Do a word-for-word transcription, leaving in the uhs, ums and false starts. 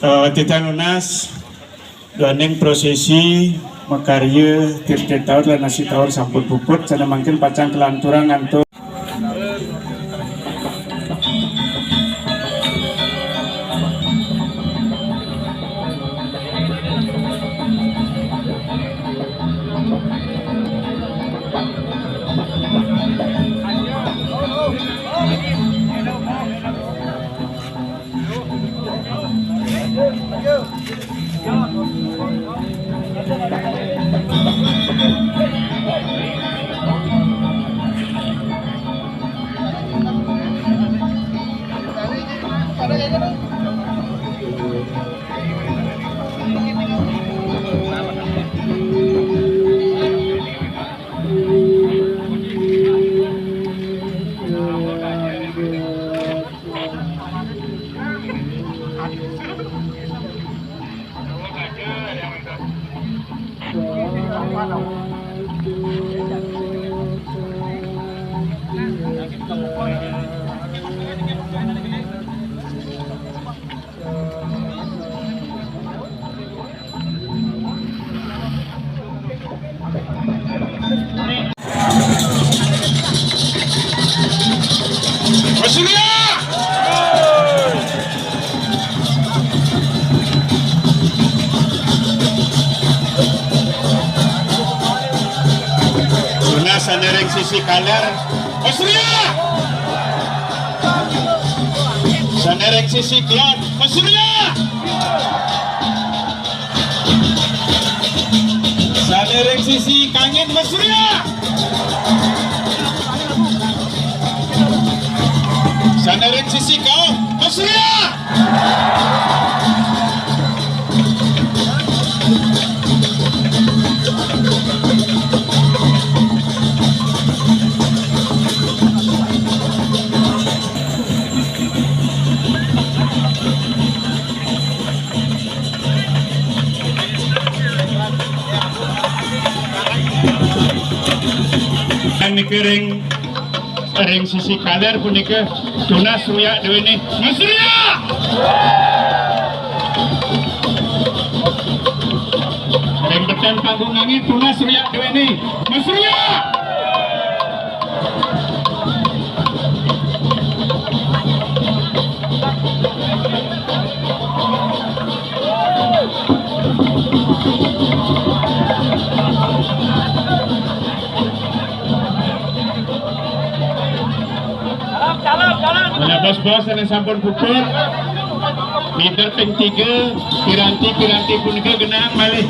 Eh, titiang nunas, duaning prosesi makarya tirta taur lan nasi taur sampun puput, sané mangkin pacang kalanturang antuk. Mas Surya! Tunas sané ring sisi kaler, Mas Surya! Sané ring sisi kulon, Mas Surya! Sané ring sisi kangin, Mas Surya! Sané ring sisi kaum, Mas Surya! Niki ring, ring sisi kaler punika tunas Surya déwéné. Mas Surya! Ring beten panggung nanging tunas Surya déwéné. Mas Surya! Nah, bos-bos sané sampun puput. Mider ping tiga, piranti-piranti punika genah malih.